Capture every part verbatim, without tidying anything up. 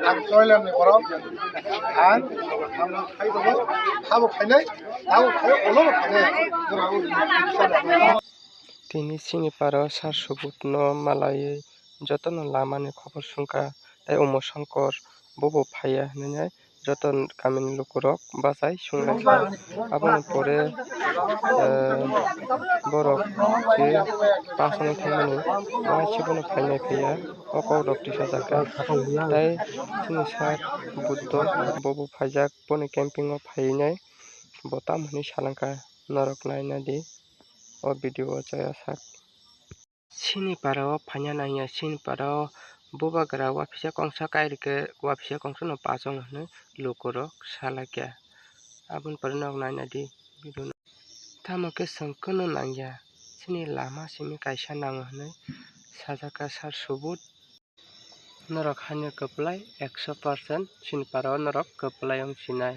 Ang Choilamni borok, ang, ang khaidoro, habo khainai, habo khainai, ulo khainai. Tini chini para o sar subut no malaiwi jotono lama ni khobor songkha, tei Umo Songkor bobo phaiya hinwi joto kamini lukurok bachai songlaikha. Aboni pore, eh, borok je pass wngwi thangmani, waisa bono phainai phaiya, o kokrok tisajakha. Tei chini sar Buddho bobo phaijak, boni camping o phainai bo tamo hinwi salangkha, norok naina di o video o chaya sak. Chini para o phaina nangya, chini para o bubagra waphisa kongsa kairikhe waphisa kongsa no pachong hinwi lukurok salaikha. Aboni pore nok naina di video no. Tamo khe chwng kunu nangya, chini lama simi kaisa nango hinwi sajakha sar subut. Norok haino kwplai ekso percent chini para o norok kwplai wng sinai.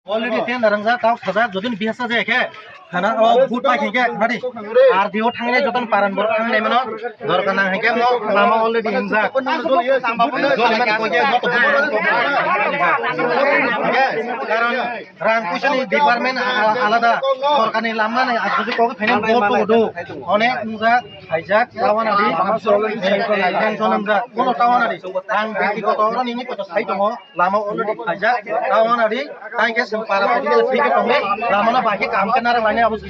Already tender wngjak, kok sajak, jodi bihasa jaya khe, khana o vote pai khe khana di. R D O thangnai joto paran borok thangnai mano, dorkar nang hai khe mo lama already wngjak. Jodi mani koi khe joto vote pai khe. Karon rang puisa ni department a-, alada, sorkar ni lama nai aswk kok phainai vote do. Onek wngjak, khaijak, tawana di. Sanction wngjak, kono tawana di. Ang byaktigoto oro nini koto sai tongo. Lama already khaijak, tawana di, tang khe chwng para poti khe thwi khe tongo, lama no bai khe kaham khe narwk lainai abo se.